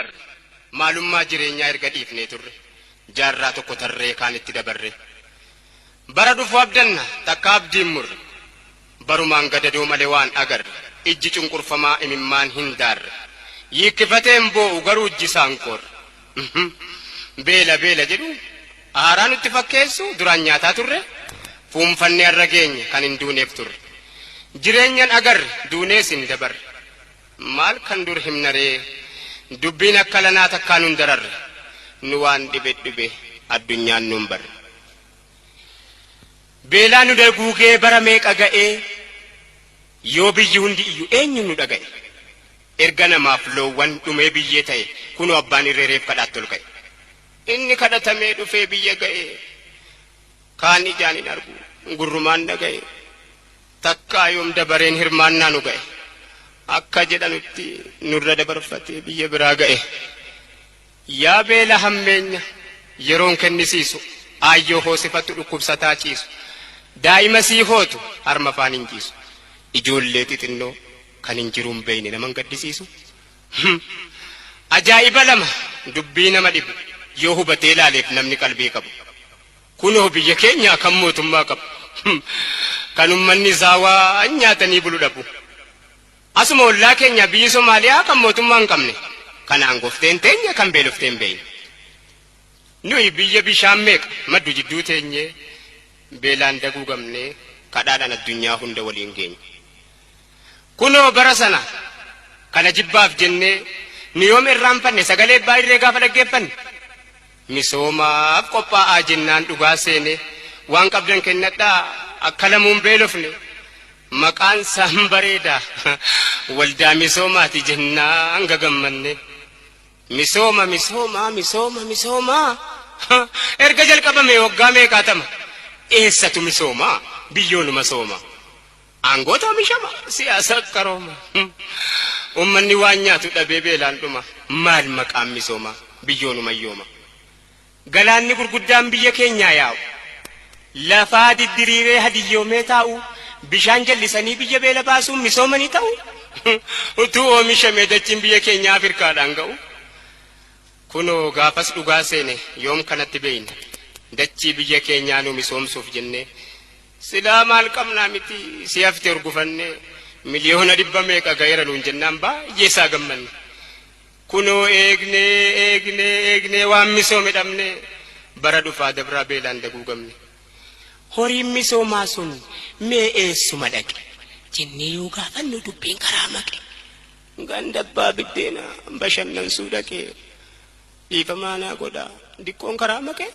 barre. Maalummaa jireenyaa erga dhiifnee turre. Jaarraa tokko tarree kaanitti dabarre. Bara dhufu abdanna takka abdiin murre. Barumaan gadadoo malee waan agarre. Ijji cunqurfamaa imimmaan hin daarre. Yiikkifatee hin boo'u garuu ijji isaan koorre. Beela beela jedhu haaraa nutti fakkeessu duraan nyaataa turre. Fuunfannee har'a geenye kan hin duuneef turre. Jireenyan agarre duunees hin dabarre. Maal kan dur himnaree dubbiin akka lanaa takkaa nun dararre. Nu waan dhibe dhibe addunyaan nun barre. Beelaa nu daguugee bara meeqa ga'ee yoo biyyi hundi iyyu eenyu nu dhaga'e. Erga namaaf loowwan dhumee biyyee ta'e kunoo abbaan irree reef kadhaatti ol ka'e. Inni kadhatamee dhufee biyya ga'e kaan ijaan hin argu gurrumaan dhaga'e. Takkaa yoom dabareen hirmaannaa nu ga'e. Akka jedhanutti nurra dabarfatee biyya biraa ga'e. Yaa beela hammeenya yeroon kennisiisu aayyoo hoosifattu dhukkubsataa ciisu. Daa'ima sii hootu harma afaan hin ciisu. Ijoollee xixinnoo kan hin jiruun beeyne naman gaddisiisu. Ajaa'iba lama dubbii nama dhibu yoo hubatee ilaaleef namni qalbii qabu. Kunoo biyya keenya kan mootummaa qabu. Kan ummanni isaa waan nyaatanii bulu dhabu. Asuma ollaa keenya biyyi Somaaliyaa kan mootummaa hin qabne. Kan aangooftee hin teenye kan beeloftee hin beeyne. Nuyi biyya bishaan meeqa maddu jidduu teenyee beelaan daguugamnee kadhaadhaan addunyaa hunda waliin geenye. Kunoo bara sana kana jibbaaf jennee nu yoom irraanfanne sagalee abbaa irree gaafa dhaggeeffanne. Misoomaaf qophaa'aa jennaan dhugaa seene waan qabdan kennadhaa akka lamuun beelofne. Maqaan isaan bareeda waldaa misoomaati jennaan gagammanne. Misooma misooma misooma misooma erga jalqabame waggaa meeqaatama eessatu misooma biyyoonuma sooma. Aangoota oomishama siyaasa qarooma. Uummanni waan nyaatu dhabee beelaan dhuma maal maqaan misooma biyyoonuma yooma. Galaanni gurguddaan biyya keenyaa yaa'u. Lafaa diddiriiree hadiyyoomee taa'u bishaan jallisanii biyya beela baasuun misooma ni ta'u. Utuu oomishamee dachiin biyya keenyaa Afrikaadhaan ga'u. Kunoo gaafas dhugaa seene yoom kanatti beeyne dachii biyya keenyaa nu misoomsuuf jennee silaa maal qabnaa miti si hafte urgufannee miliyoona dhibba meeqa ga'eera nuun jennaan baay'ee isaa gammanne. Kunoo eegnee eegnee eegnee waan misoome dhabne bara dhufaa dabraa beelaan daguugamne. Horiin misoomaa sun mee eessuma dhaqe jennee yoo gaafannu dubbiin karaa maqe. Ganda abbaa biddeenaa bashannansuu dhaqe dhiifamaa naa godhaa diqqoon karaa maqe.